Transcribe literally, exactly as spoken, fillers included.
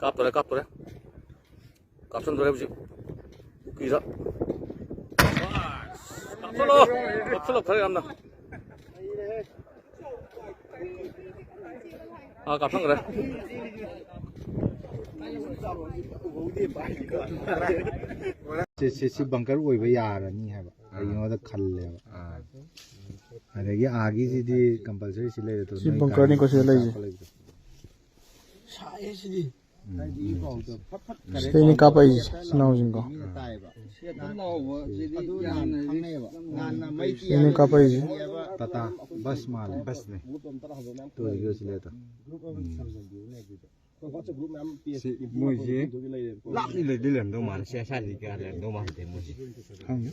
ꯀꯥꯞꯇꯣꯔꯦ, ꯀꯥꯞꯇꯣꯔꯦ꯫ ꯀꯥꯞꯁꯟꯗꯣꯔꯦ ꯍꯧꯖꯤꯛ꯫ ꯄꯨꯈ꯭ꯔꯤꯗ꯫ ꯀꯥꯞꯁꯜꯂꯣ꯫ ꯀꯥꯞꯁꯜꯂꯣ, ꯐꯔꯦ ꯌꯥꯝꯅ꯫ ꯑꯥ, ꯀꯥꯞꯁꯟꯈ꯭ꯔꯦ꯫ ꯁꯤ, ꯁꯤ, ꯁꯤ ꯕꯪꯀꯔ ꯑꯣꯏꯕ ꯌꯥꯔꯅꯤ ꯍꯥꯏꯕ꯫ ꯑꯥ꯫ ꯀꯩꯒꯤꯅꯣꯗ ꯈꯜꯂꯦꯕ꯫ ꯑꯥ꯫ ꯑꯗꯒꯤ ꯑꯥꯒꯤꯁꯤꯗꯤ ꯀꯝꯄꯜꯁꯔꯤ ꯁꯤ ꯂꯩꯔꯦ꯫ ꯁꯤ ꯅꯣꯏ ꯕꯪꯀꯔꯅꯤꯀꯣ ꯁꯤꯗ ꯒꯥꯔꯤ ꯂꯩꯔꯤꯁꯦ꯫ ꯀꯥꯞꯄ ꯂꯩꯕꯗꯣ꯫ ꯁꯥꯏꯌꯦ ꯁꯤꯗꯤ꯫ ꯎꯝ꯫ ꯁꯤꯗꯩꯅꯦ ꯀꯥꯞꯄꯛꯏꯁꯦ, ꯏꯆꯤꯟ ꯏꯅꯥꯎꯁꯤꯡꯀꯣ꯫ ꯁꯤꯗꯩꯅꯦ ꯀꯥꯞꯄꯛꯏꯁꯦ꯫ ꯇꯥꯇꯥ ꯕꯁ ꯃꯥꯜꯂꯦ꯫ ꯕꯁꯅꯦ꯫ ꯇꯨ ꯌꯦꯡꯉꯣ ꯁꯤ ꯂꯩꯔꯦ꯫ ꯎꯝ꯫ ꯁꯤ ꯃꯣꯏꯁꯤ ꯂꯥꯞꯅ ꯂꯩꯗꯤ ꯂꯩꯔꯝꯗꯧ ꯃꯥꯜꯂꯦ꯫ ꯁꯤ ꯑꯁꯥꯏꯗꯗꯤ ꯀꯌꯥ ꯂꯩꯔꯝꯗꯧ ꯃꯥꯟꯗꯦ ꯃꯣꯏꯁꯤ꯫ ꯈꯪꯗꯦ꯫